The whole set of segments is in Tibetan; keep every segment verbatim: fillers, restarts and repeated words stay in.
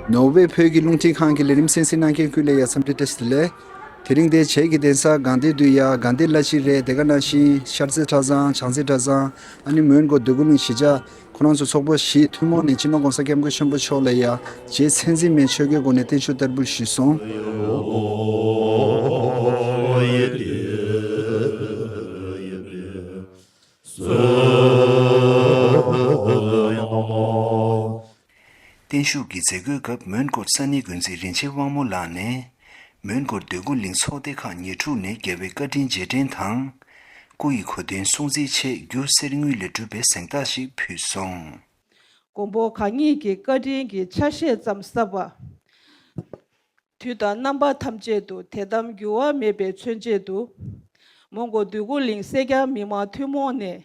ནོར་ཝེ་བོད་ཀྱི་རླུང་འཕྲིན་ཁང་གི་ལས་རིམ་གསན་གཟིགས་གནང་མཁན་ཀུན་ལ་ཡ་འཚམས་འདྲི་བཀྲ་ཤིས་བདེ་ལེགས། དེ་རིང་འདིར་བྱེད་ཀྱི་གདན་ས་དགའ་ལྡན་འདུས་ཡ་དགའ་ལྡན་བླ་སྤྱི་རེད། དེ་ག་ནང་བཞིན་ཤར་རྩེ་གྲྭ་ཚང་བྱང་རྩེ་གྲྭ་ཚང་ཨ་ནི་མོན་གྷོ་འདོད་རྒུ་གླིང་གཞིས་ཆགས་ཁོ་རང་ཚོ་ཚོགས་པ་བཞི་ཐུན་མོང་ནས་སྤྱི་ནོར་༸གོང་ས་༸སྐྱབས་མགོན་ཆེན་པོ་མཆོག་ལ་ཡ་རྗེ་མཚན་འཛིན་མའི་ཆོས་འཁོར་སྒོ་ནས་བརྟན་བཞུགས་བསྟར་འབུལ་ཞུས་སོང་། བརྟན་བཞུགས་ཀྱི་མཛད་སྒོའི་སྐབས་མོན་གྷོ་ས་གནས་འགོ་འཛིན་རིན་ཆེན་དབང་མོ་ལགས་ནས། མོན་གྷོ་འདོད་རྒུ་གླིང་ཚོགས་སྡེ་ཁག་ཉེར་དྲུག་ནས་རྒྱལ་བའི་བཀའ་དྲིན་རྗེས་དྲན་དང་། སྐུ་ཡི་གོ་སྟོན་སྲུང་བརྩིའི་ཆེད་རྒྱུ་གསེར་དངུལ་ལས་གྲུབ་པའི་གཟེངས་རྟགས་ཤིག་ཕུལ་སོང་། མགོན་པོ་གང་ཉིད་ཀྱི་བཀའ་དྲིན་གྱི་ཆ་ཤས་ཙམ་བསགས་པ། དུས་དང་རྣམ་པ་ཐམས་ཅད་དུ་དད་དམ་འགྱུར་བ་མེད་པའི་མཚོན་བྱེད་དུ། མོན་གྷོ་འདོད་རྒུ་གླིང་སེར་སྐྱ་མི་མང་ཐུན་མོང་ནས།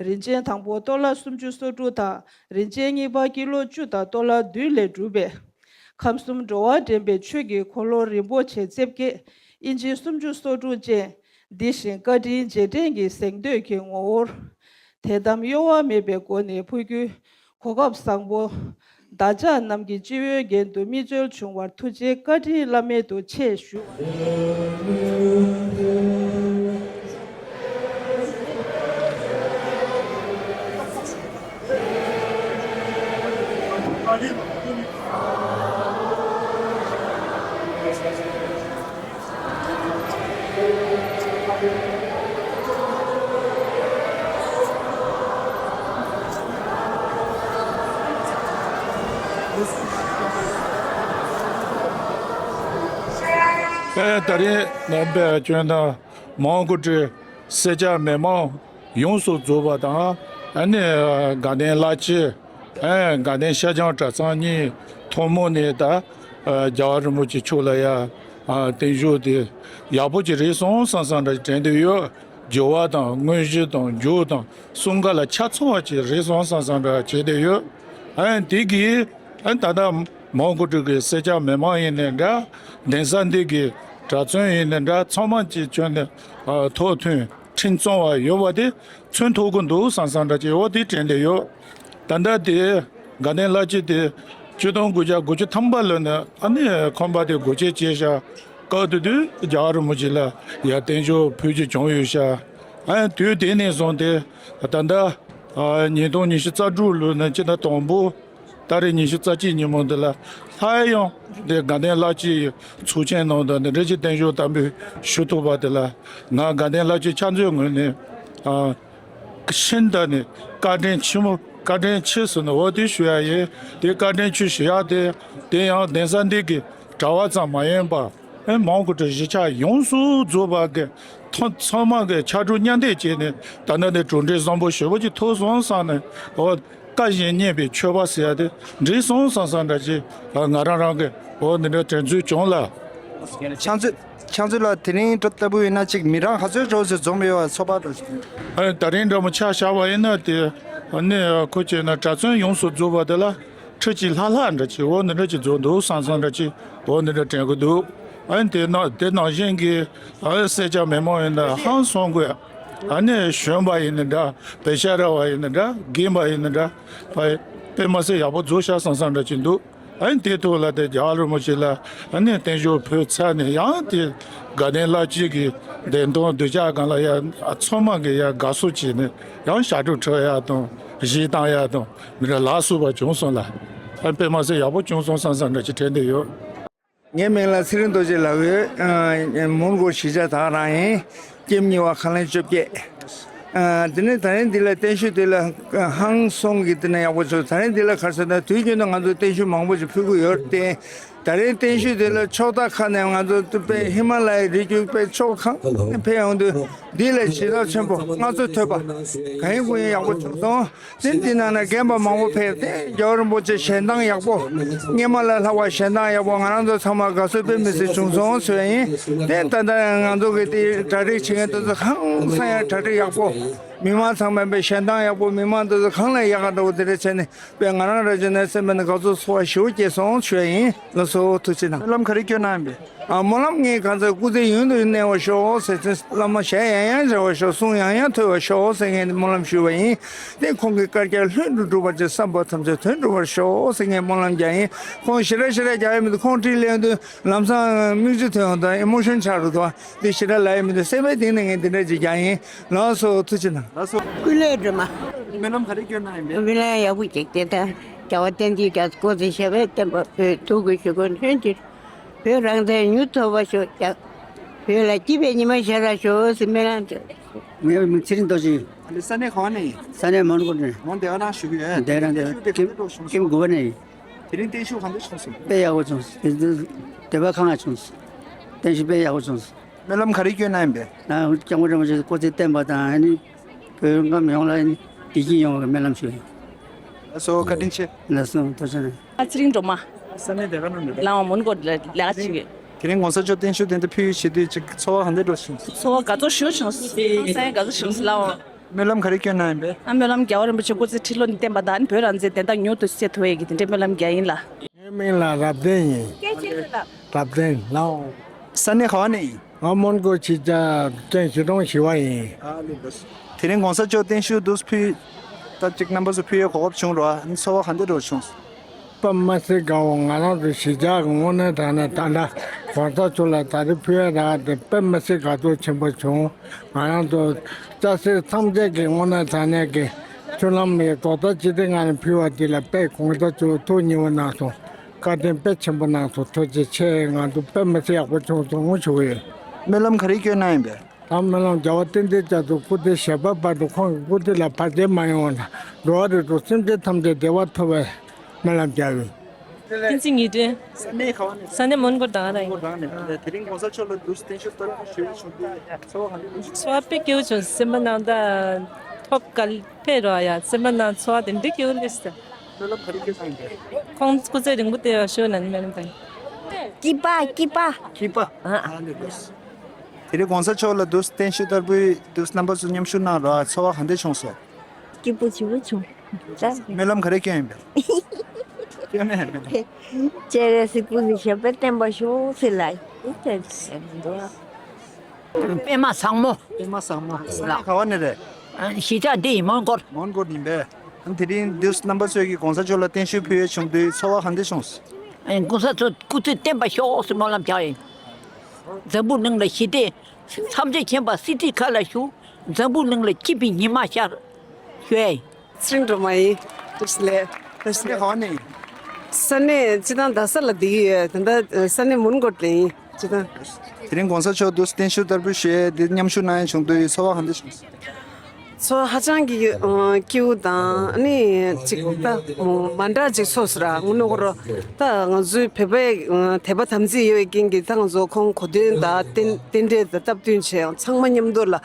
རིན་ཆེན་དང་པོ་ཏོ་ལ་སུམ་ཅུ་སོ་དྲུག་དང་། རིན་ཆེན་གཉིས་པ་ཀི་ལོ་བཅུ་དང་ཏོ་ལ་བདུན་ལས་གྲུབ་པའི། ཁམས་གསུམ་འགྲོ་བ་འདྲེན་པའི་ཆོས་ཀྱི་འཁོར་ལོ་རིན་པོ་ཆེ་རྩིབས་བརྒྱད་ཨིན་ཅི་སུམ་ཅུ་སོ་དྲུག་ཅན། འདི་བཞིན་བཀའ་དྲིན་རྗེས་དྲན་གྱི་གཟེངས་བསྟོད་ཀྱི་ངོ་བོར། དད་དམ་གཡོ་བ་མེད་པའི་སྒོ་ནས་ཕུལ་རྒྱུའི་གོ་སྐབས་བཟང་པོ། བདག་ཅག་རྣམས་ཀྱི་སྤྱི་བོའི་རྒྱན་དུ་མིག་འཕྲུལ་བྱུང་བར་ཐུགས་རྗེའི་བཀའ་དྲིན་བླ་མེད་དུ་ཆེ་ཞུ། ཨེ་ད་རེས་ནང་པའི་ཁྱོན་དང་མོན་གྷོ་གྲུ་སེར་སྐྱ་མི་མང་ཡོངས་སུ་རྫོགས་པ་དང་ཨ་ནི་དགའ་ལྡན་བླ་སྤྱི། ཨེ་དགའ་ལྡན་ཤར་བྱང་གྲྭ་ཚང་གཉིས་ཐུན་མོང་ནས་ད་ཨ་རྒྱལ་བ་རིན་པོ་ཆེ་མཆོག་ལ་ཡ་ཨ་བརྟན་བཞུགས་དེ་ཡག་པོ་ཅིག་རེད་སོང་བསམ་བསམ་འདྲ་དྲན་འདོད་ཡོད། འགྱུར་བ་དང་དངོས་གཞི་དང་མཇུག་དང་གསུམ་ཀ་ལ་ཆ་ཚང་བ་ཅིག་རེད་སོང་བསམ་བསམ་འདྲ་བྱེད་འདོད་ཡོད། ཨེ་དེ་གིས་ཨེ་ད་ལྟ་མོན་གྷོ་གྲུ་གི་སེར་སྐྱ་མི་མང་ཡིན་ནའི་འདྲ། གདན་ས་འདི་གི་གྲྭ་བཙུན་ཡིན་ནའི་འདྲ། ཚང་མ་ཅིག་ཁྱོན་ནས་ཨ་ཐོག་མཐུན་ཁྲིམས་གཙང་བ་ཡོད་པ་དེ། མཚོན་ཐུབ་ཀྱི་འདུག་བསམ་བསམ་འདྲ་ཅིག་འོ་དེ་དྲན་བསྡད་ཡོད། ད་ལྟ་དེ་དགའ་ལྡན་བླ་སྤྱི་དེ་ཆིག་སྟོང་དགུ་བརྒྱ་དགུ་བཅུ་ཐམ་པ་ལོ་ནས་ཨ་ནི་ཁོམ་པ་དེ་སྒོ་འབྱེད་བྱས་ཤག་སྐབས་དེ་དུས་རྒྱལ་བ་རིན་པོ་ཆེ་ལ་ཡ་བརྟན་བཞུགས་ཕུལ་རྒྱུ་བྱུང་ཡོད་ཤག་ཨ་དུས་དེ་ནས་བཟུང་སྟེ་ད་ལྟ་ཉིས་སྟོང་ཉི་ཤུ་རྩ་དྲུག་ལོ་ནས་སྤྱི་ཟླ་དང་པོ། ད་རེས་ཉི་ཤུ་རྩ་གཅིག་ཉིན་མོ་འདི་ལ་སླར་ཡང་འདི་དགའ་ལྡན་བླ་སྤྱི་ཡི་ཚོགས་ཆེན་ནང་དུ་འདི་འདྲ་ཅིག་བརྟན་བཞུགས་དམ་འབུལ་ཞུ་ཐུབ་པ་དེ་ལ་ང་དགའ་ལྡན་བླ་སྤྱི་ཕྱག་མཛོད་ངོས་ནས་ཨ་ཤིན་ཏུ་ནས་བཀའ་དྲིན་ཆེན་མོ། བཀའ་དྲིན་ཆེ་ཟེར་ནས་འོ་དེ་ཞུ་ཡ་ཡིན། དེ་བཀའ་དྲིན་ཆེ་ཞུ་ཡ་དེ་དེ་ཡང་གདན་ས་འདི་གི་གྲྭ་བ་ཙམ་མ་ཡིན་པ་ཨེ་མོན་གྷོ་གྲུ་གཞིས་ཆགས་ཡོངས་སུ་རྫོགས་པ་གི་ཐོ་ཚང་མ་གི་ཕྱག་རོགས་མཉམ་འདེགས་བྱས་ནས་ད་ལྟ་ནས་གྲུབ་འབྲས་བཟང་པོ་ཞེ་པོ་ཅིག་ཐོབ་སོང་བསམ་ནས་འོ། བཀའ་བཞིན་བསྙེན་པའི་མཆོད་པ་ཟེར་ཡ་དེ་འགྲིག་སོང་བསམ་བསམ་འདྲ་ཅིག་ང་རང་རང་གི་འོ་འདི་འདྲ་དྲན་ཚུལ་བྱུང་ལ། ཕྱག་མཛོད། ཕྱག་མཛོད་ལགས་དེ་རིང་འདྲ་ལྟ་བུ་ཡིན་ན་ཅིག་མི་རང་ག་ཚོད་འགྲོ་ཟེར་འཛོམས་ཡོད་པ་ཚོད་དཔག་འགྲོ་ཞིག་ཨ་ད་རིང་འདྲ་མོ་ཆ་བཞག་པ་ཡིན་ན་དེ་ཨ་ནི་ཁོ་བྱས་ན་གྲྭ་བཙུན་ཡོངས་སུ་རྫོགས་པ་དེ་ལ་ཁྲི་གཅིག་ལྷག་ལྷག་འདྲ་ཅིག་འོ་འདི་འདྲ་ཅིག་རྫོགས་འདུག་བསམ་བསམ་འདྲ་ཅིག་འོ་འདི་འདྲ་དྲན་གི་འདུག་ཨ་ནི་དེ་ནང་དེ་ནང་བཞིན་གྱི་ཨ་སེར་སྐྱ་མི་མང་ཡིན་ན་ཧང་སང་དགོས། ཨ་ནི་གཞོན་པ་ཡིན་ནི་འདྲ། བེ་ཤ་ར་བ་ཡིན་ནི་འདྲ། རྒན་པ་ཡིན་ནི་འདྲ། དཔེ་མ་སྲིད་ཡག་པོ་རྫོགས་ཤག་བསམ་བསམ་འདྲ་ཅིག་འདུག་ཨ་ནི་དེ་ཐོག་ལ་དེ་རྒྱལ་བ་རིན་པོ་ཆེ་ལ་ཨ་ནི་བརྟན་བཞུགས་ཕུལ་ཚར་ནས་ཡང་དེ་དགའ་ལྡན་བླ་སྤྱི་གི་བདེན་དོན་སྡུད་ཅག་སྒང་ལ་ཡ་ཚང་མ་གི་ཡ་དགའ་བསུ་བྱས་ནས་ཡང་ཞབས་བྲོ་འཁྲབ་ཡག་དང་གཞས་བཏང་ཡག་དང་མི་འདྲ་ལ་སོགས་པ་བྱུང་སོང་ལ། ཨ་དཔེ་མ་སྲིད་ཡག་པོ་བྱུང་སོང་བསམ་བསམ་འདྲ་ཅིག་དྲན་བསྡད་ཡོད། ངའི་མིང་ལ་ཚེ་རིང་རྡོ་རྗེ་ལབ་ཡོད། ཨ་མོན་གྷོ་གཞིས་ཆགས་དག་རང་ཡིན། ཀེམ་གཉིས་པ་ཁང་ལན་བཅོ་བརྒྱད། ཨ་དེ་ནས་ད་རིང་འདི་ལ་བརྟན་བཞུགས་འདི་ལ་ཧང་སང་གི་དེ་ནས་ཡག་པོ་བྱུང་། ད་རིང་འདི་ལ་ག་རེ་ཟེར་ན་དུས་རྒྱུན་དུ་ང་ཚོ་བརྟན་བཞུགས་མང་པོ་ཞིག་ཕུལ་གི་ཡོད་རེད་དེ། ད་རིང་བརྟན་བཞུགས་འདི་ལ་ཕྱོགས་མཐའ་ཁག་ནས་ང་ཚོ་དཔེ་ཧི་མ་ལ་ཡའི་རི་རྒྱུད་དཔེ་ཕྱོགས་གང་ནས་ཕེབས་ཡོང་དུས་འདི་ལ་ཞེ་དྲག་ཆེན་པོ་དངངས་འཚབ་ཐོབ་པ་གང་ཡིན་གུ་ཡིན་ཡག་པོ་བྱུང་སོང་། དེ་འདི་ནང་ན་རྒན་པ་མང་པོ་ཕེབས་ཏེ་རྒྱལ་བ་རིན་པོ་ཆེ་ཞལ་གདམས་ཡག་པོ། སྔོན་མ་ལས་ལྷག་པ་ཞལ་གདམས་ཡག་པོ། ང་རང་ཚོ་ཚང་མ་དགའ་བསུ་དཔེ་མི་སྲིད་བྱུང་སོང་ཟེར་བ་ཡིན། དེ་ད་ལྟ་ང་ཚོ་གི་དེ་གྲ་སྒྲིག་བྱེད་མཁན་དེ་ཚོ་ཧང་སང་ཡང་གྲ་སྒྲིག་ཡག་པོ། མི་མང་ཚང་མས་པའི་ཞལ་མདངས་ཡག་པོ། མི་མང་དེ་ཚོ་གང་ལས་ཡག་ག་འདྲ་བོ་དེ་འདྲ་བྱས་ནས་པའི་ང་རང་ར་ཇོ་ནས་སེམས་པ་ནས་དགའ་ཚོར་ཚོར་བ་ཞེ་པོ་སྐྱེས་སོང་ཞུ་ཡ་ཡིན། ལགས་སོ། ཐུགས་རྗེ་གནང་། སྨོན་ལམ་ག་རེ་སྐྱོན་གནང་ཡིན་པས། ཨ། སྨོན་ལམ་ངས་གང་ཚེ་སྐུ་ཚེ་ཡུན་དུ་གནས་པར་ཤོག་ཟེར་ཚེ། བླ་མ་ཞལ་ཡང་ཡང་མཇལ་བར་ཤོག་གསུང་ཡང་ཡང་ཐོས་པར་ཤོག་ཟེར་ངས་སྨོན་ལམ་ཞུས་པ་ཡིན། དེ་ཁོང་གི་བཀའ་རྒྱ་ལྷུན་དུ་གྲུབ་པར་བྱེད། བསམ་པ་ཐམས་ཅད་དོན་འགྲུབ་པར་ཤོག་ཟེར་ངས་སྨོན་ལམ་རྒྱག་ཡིན། ཁོང་ཞེ་དྲག་ཞེ་དྲག་རྒྱག་ཡ་མི་འདུག་ཁོང་བྲིས་ལེན་དུས་ལམ་སང་མིག་ཆུ་ཐོན་ཡོང་དང་ཨི་མོ་ཤོན་ཆགས་འགྲོ་འདུག་དེ་ཞེ་དྲག་ལབ་ཡ་མི་འདུག་སེམས་པའི་གཏིང་ནས་ངས་འདི་འདྲ་ཅིག་རྒྱག་ཡིན། ལགས་སོ། ཐུགས་རྗེ་གནང་། ལགས་སོ། ཀུན་ལེགས་སྒྲོལ་མ། སྨོན་ལམ་ག་རེ་སྐྱོན་གནང་ཡིན་པས། སྨོན་ལམ་ཡག་པོ་ཅིག་དེ་ལྟར་རྒྱལ་བ་བསྟན་འཛིན་རྒྱ་མཚོ་སྐུ་ཚེ་ཞབས་པད་བརྟན་པ། བོད་ཐུགས་ཀྱི་ཞུ་སྐུལ་ལྷུན་གྱིས། བོད་རང་བཙན་མྱུར་ཐོབ་པ་ཤོག་ཀྱང་། བོད་ལ་སྐྱིད་པའི་ཉི་མ་ཤར་བ་ཤོག་ཟེར་སྨོན་ལམ་ཅིག་ངའི་མིང་ཚེ་རིང་རྡོ་རྗེ། ཨ་ནི་ས་གནས་ག་བ་ནས་ཡིན། ས་གནས་མོན་གྷོ་ནས། ངོ་འདི་ག་ནང་བཞུགས་ཡོད། འདི་རང་འདི་ཁྱིམ་ཁྱིམ་དགུ་པ་ནས་ཡིན། དེ་རིང་བརྟན་བཞུགས་ག་འདྲ་བྱུང་སོང་། དཔེ་ཡག་པོ་བྱུང་སོང་། དེ་དེ་བ་ཁང་ང་བྱུང་སོང་། བརྟན་བཞུགས་དཔེ་ཡག་པོ་བྱུང་སོང་། སྨོན་ལམ་ག་རེ་སྐྱོན་གནང་ཡིན་པས། ང་སྐྱབས་མགོན་རིན་པོ་ཆེ་སྐུ་ཚེ་བརྟན་པ་དང་། ཨ་ནི་བོད་ཁམས་ཡོངས་ལ་བདེ་སྐྱིད་ཡོང་བའི་སྨོན་ལམ་ཞུ་ཡིན། ལགས་སོ། བཀའ་དྲིན་ཆེ། ལགས་སོ། ཐུགས་རྗེ་གནང་། ཨ། ཚེ་རིང་སྒྲོལ་མ། ས་གནས་དེ་ག་ནང་ནས་རེད། ལའོ། མོན་གྷོ་ལ་ལས་ཀ་བྱེད་ཀྱི། དེ་རིང་གོང་ས་མཆོག་བརྟན་བཞུགས་དེ་འདྲ་ཕུལ་བྱེད་དུས་ཅིག་ཚོར་བ་ག་འདྲ་འདྲ་བྱུང་སོང་། ཚོར་བ་དགའ་ཚོར་ཞེ་པོ་བྱུང་སོང་། ཧང་སང་དགའ་ཚོར་བྱུང་སོང་། ལའོ། སྨོན་ལམ་ག་རེ་སྐྱོན་གནང་ཡིན་པས། ཨ། སྨོན་ལམ་རྒྱལ་བ་རིན་པོ་ཆེ་སྐུ་ཚེ་ཁྲི་ལོ་ནས་བརྟན་པ་དང་། བོད་རང་བཙན་བདེན་མཐའ་མྱུར་དུ་གསལ་ཐུབ་ཡས་ཀྱི་དེ་འདྲའི་སྨོན་ལམ་རྒྱག་ཡིན་ལགས། ངའི་མིང་ལ་རབ་བརྟན་ཡིན། རབ་བརྟན་ལགས། ས་གནས་ག་བ་ནས་ཡིན། ང་མོན་གྷོ་ཆིབས་རྒྱ་ཀན་གཞིས་གྲོང་བཞི་པ་ཡིན། དེ་རིང་གོང་ས་མཆོག་བརྟན་བཞུགས་འདུག་ཕུལ། ད་ཅིག་རྣམ་པ་ཚོ་ཕུལ་ཡས་གོ་སྐབས་བྱུང་རོགས། ཨ་ནི་ཚོར་བ་ག་འདྲ་འདྲ་བྱུང་སོང་། དཔེ་མི་སྲིད་དགའ་བོ། ང་རང་ཚོ་གཞིས་ཆགས་ཀྱི་དངོས་གནས་དྲང་གནས་ད་ལྟ་གོང་ས་མཆོག་ལ་ད་རེས་ཕུལ་ཡས་རག་དེ་དཔེ་མི་སྲིད་དགའ་ཚོར་ཆེན་པོ་བྱུང་། ང་རང་ཚོ་སྐྱ་སེར་ཐམས་ཅད་ཀྱི་དངོས་གནས་དྲང་གནས་ཀྱི་ཆུ་ལམ་ཡི་རྡོག་རྩ་གཅིག་སྒྲིལ་ངང་ནས་ཕུལ་བ་འདི་ལ་དཔེ་གོང་ས་མཆོག་ཐུགས་མཉེས་པོ་གནང་སོང་། བཀའ་དྲིན་དཔེ་ཆེན་པོ་གནང་སོང་། ཐུགས་རྗེ་ཆེ། ང་ཚོ་དཔེ་མི་སྲིད་ཡག་པོ་བྱུང་སོང་ཞུ་གི་ཡོད། སྨོན་ལམ་ག་རེ་སྐྱོན་གནང་ཡིན་པས། ད་སྨོན་ལམ་རྒྱལ་བ་བསྟན་འཛིན་རྒྱ་མཚོ་སྐུ་ཚེ་ཞབས་པད་བར་དུ་ཁོང་གི་སྐུ་ཚེ་ལ་བར་ཆད་མ་ཡོང་བ་དང་། འགྲོ་བ་རིགས་དྲུག་སེམས་ཅན་ཐམས་ཅད་བདེ་བ་ཐོབ་པའི་སྨོན་ལམ་རྒྱག་ཡོད། བསྟན་འཛིན་ཉི་སྒྲོན། ས་གནས་ག་བ་ནས། ས་གནས་མོན་གྷོ་དང་ར་ཡིན། མོན་གྷོ་དང་ནས། དེ་རིང་གོང་ས་མཆོག་ལ་འདུག་བརྟན་བཞུགས་བསྟར་ཞུ་བྱུང་དུས་ཚོར་བ་ག་འདྲ་འདུག་ཚོར་བ་དཔེ་སྐྱིད་པོ་བྱུང་། སེམས་པ་ནང་ད་ཐོབ་ག་ཕེབས་རོགས་ཡ། སེམས་པ་ནང་ཚོར་བ་དེ་འདྲ་སྐྱིད་པོ་སླེབས་སོང་། སྨོན་ལམ་ག་རེ་སྐྱོན་གནང་ཡིན་པས། ཁོང་སྐུ་ཚེ་རིང་པོ་བསྡད་པར་ཤོག་ལབ་ནས་སྨོན་ལམ་བཏང་། སྐྱིད་པ་སྐྱིད་པ། སྐྱིད་པ། ཨ། ཨ་ནི་འདུག་དེ་རིང་གོང་ས་མཆོག་ལ་འདུག་བརྟན་བཞུགས་བསྟར་འབུལ་འདུག་རྣམ་པ་ཚོ་མཉམ་ཞུགས་གནང་རོགས། ཚོར་བ་ག་འདྲ་བྱུང་སོང་། སྐྱིད་པོ་ཞེ་པོ་བྱུང་། ད་སྨོན་ལམ་ག་རེ་སྐྱོན་ཡིན་པས། སྐྱོན་ནས་མེད། སྤྱན་རས་གཟིགས་སྐུ་ཚེ་ཞབས་པད་བརྟན་པར་ཤོག་ཟེར་ལ་ཡིན་ཟེར་འདུག་པད་མ་བཟང་མོ། པད་མ་བཟང་མོ། ས་གནས་ག་བ་ནས་རེད། གཞིས་ཆགས་འདི་ཡིན། མོན་གྷོ། མོན་གྷོ་ཡིན་པས། དེ་རིང་འདུག་རྣམ་པ་ཚོས་ཀྱིས་གོང་ས་མཆོག་ལ་བརྟན་བཞུགས་ཕུལ་ཡས་བྱུང་དུས་ཚོར་བ་ག་འདྲ་བྱུང་སོང་། གོང་ས་མཆོག་སྐུ་ཚེ་བརྟན་པར་ཤོག་ཟེར་སྨོན་ལམ་རྒྱག་ཡིན། འཛམ་བུ་གླིང་ལ་ཞི་བདེ། མཚམས་སྤྱོད་མཁྱེན་པ་གསེར་ཁྲིའི་མཁའ་ལ་བཞུགས། འཛམ་བུ་གླིང་ལ་སྐྱིད་པའི་ཉི་མ་ཤར་ཞུ་ཡ་ཡིན། ཚེ་རིང་སྒྲོལ་མ་ཡིན། བཀྲ་ཤིས་བདེ་ལེགས། བཀྲ་ཤིས་བདེ་ལེགས། ས་གནས་ག་བ་ནས་ཡིན། ས་གནས་སྤྱིར་བཏང་རྡ་ས་ལ་བསྡད་ཀྱི་ཡོད། ད་ལྟ་ས་གནས་མོན་གྷོ་ལ་ཡིན། སྤྱིར་བཏང་། དེ་རིང་གོང་ས་མཆོག་འདུག་བརྟན་བཞུགས་བསྟར་འབུལ་ཞུ་ཡས་འདི་མཉམ་ཞུགས་གནང་ཡས་བྱུང་དུས་ཚོར་བ་ག་འདྲ་བྱུང་སོང་། ཚོར་བ་ཧ་ཅང་གི་ཨ་སྐྱིད་པོ་དང་། ཨ་ནི་ཅིག་ད་མ་འདྲ་ཅིག་ཚོར་སོང་ར། དངོས་གནས་ཁོ་རང་ད་ང་ཚོའི་བོད་པའི་ཨ་དད་པ་དམ་ཚིག་ཡོད་པའི་རྐྱེན་གྱིས། ད་ང་ཚོ་ཁོང་གོ་སྟོན་དང་རྟེན་རྟེན་འབྲེལ་དང་སྟབས་བསྟུན་བྱས་ཚང་མ་མཉམ་དུ་ལ་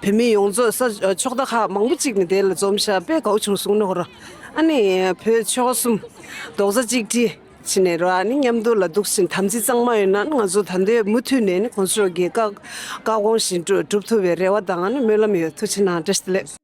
བོད་མི་ཡོངས་རྫོགས་ས་ཕྱོགས་མཐའ་ཁག་མང་པོ་ཅིག་ནས་དེ་ལ་འཛོམས་ཤག་དཔེ་དགའ་པོ་བྱུང་སོང་། དངོས་གནས་ཁོ་རང་ཨ་ནི་བོད་ཆོལ་ཁ་གསུམ་རྡོག་རྩ་གཅིག་སྒྲིལ་བྱས་ནས་ར། ཨ་ནི་མཉམ་དུ་ལ་འདུག་ཕྱིན་དམ་ཚིག་གཙང་མ་ཡོད་ན། ང་ཚོ་ད་ལྟའི་མུ་མཐུད་ནས་ནི་གོང་ས་མཆོག་གི་བཀའ་བཀའ་དགོངས་བཞིན་སྒྲུབ་སྒྲུབ་ཐུབ་པའི་རེ་བ་དང་ཨ་ནི་སྨོན་ལམ་ཡོད། ཐུགས་རྗེ་གནང་། བཀྲ་ཤིས་བདེ་ལེགས།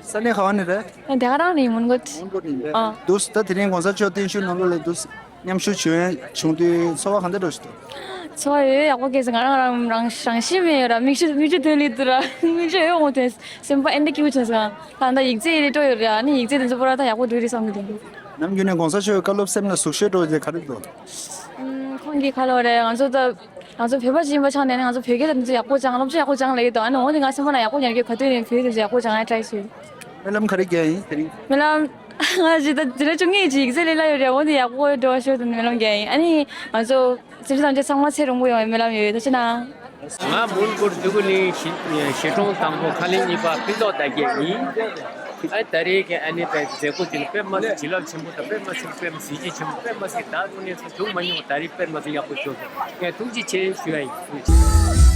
ས་གནས་ག་བ་ནས་རེད། དེ་ག་རང་ནས་ཡིན། མོན་གྷོ། མོན་གྷོ་ནས་ཡིན་པས། ཨ། འདུག་ད་དེ་རིང་གོང་ས་མཆོག་བརྟན་བཞུགས་ནང་ལོགས་ལ་འདུག་མཉམ་ཞུགས་བྱུང་བྱུང་དུས་ཚོར་བ་ག་འདྲ་འདྲ་ཞིག་འདུག་ཚོར་བ་ཡོད། ཡག་པོ་སྐྱེས་སོང་། ང་རང་རང་རང་རང་ཤེས་མེད་ཡོད་ར། མིག་ཆུ་མིག་ཆུ་ཐོན་ལེ་འདུག་ར། མིག་ཆུ་ཡོད་འོང་དོན། སེམས་པ་ཨེ་འདྲ་སྐྱིད་པོ་བྱུང་སོང་། ད་ལྟ་ཡིག་ཚད་ཡེ་ལེ་སྤྲོ་ཡོད་རེད། ཨ་ནི་ཡིག་ཚད་དེ་ཚོ་པོ་ར་ད་ཡག་པོ་འགྲོ་རེད་བསམ་གི་འདུག་ནམ་རྒྱུན་ནས་གོང་ས་མཆོག་གི་བཀའ་སློབ་སེམས་ལ་ཟུག་ཤོས་འགྲོ་རྒྱུ་ག་རེ་འདུག་ཁོང་གི་ཁ་ལོ་རེད། ང་ཚོ་ད་ང་ཚོ་བོད་པ་ཞིག་ཡིན་པ་ཆགས་ནས་ནི་ང་ཚོ་བོད་སྐད་དེ་ཚོ་ཡག་པོ་སྦྱང་། སློབ་སྦྱོང་ཡག་པོ་སྦྱང་ལེ་ཡོད་དོ། ཨ་ནི་འོ་དེ་ང་སེམས་པ་ན་ཡག་པོ་ཉར་གི་ག་དུས་ནས་བོད་དེ་ཚོ་ཡག་པོ་སྦྱང་ཡ་ཊ་རའི་བྱེད། སྨོན་ལམ་ག་རེ་རྒྱག་ཡིན་དེ་རིང་། སྨོན་ལམ་ང་ཞིག་ད་དེ་རིང་ཆུང་ངེས་ཅིག་ཡིག་ཚད་ལེ་ལ་ཡོད་རེད། འོ་དེ་ཡག་པོ་འགྲོ་བ་ཤོད་དེ་སྨོན་ལམ་རྒྱག་ཡིན། ཨ་ནི་ང་ཚོ་སེམས་ཅན་ཐམས་ཅད་ཚང་མ་ཚེ་རིང་པོ་ཡོང་བའི་སྨོན་ལམ་ཡོད། ཐུགས་རྗེ་གནང་། ང་མོན་གྷོར་འདུག་ནི་གཞིས་གཞིས་གྲོང་དང་པོ་ཁ་ལན་གཉིས་པ་ཕུན་ཚོགས་དར་རྒྱས་ཡིན། ཨ་ད་རེས་ཀྱི་ཨ་ནི་པའི་མཛད་སྒོ་དེ་ནི་དཔེ་མ་སྲིད་བྱིན་རླབས་ཆེན་པོ་དང་། དཔེ་མ་སྲིད་དཔེ་མ་གཟི་བརྗིད་ཆེན་པོ། དཔེ་མ་སྲིད་ད་དུང་ནས་བྱུང་མ་མྱོང་བ། ད་རེས་དཔེ་མ་སྲིད་ཡག་པོ་བྱུང་སོང་། ངས་ཐུགས་རྗེ་ཆེ་ཞུ་ཡ་ཡིན། ཐུགས་རྗེ་ཆེ།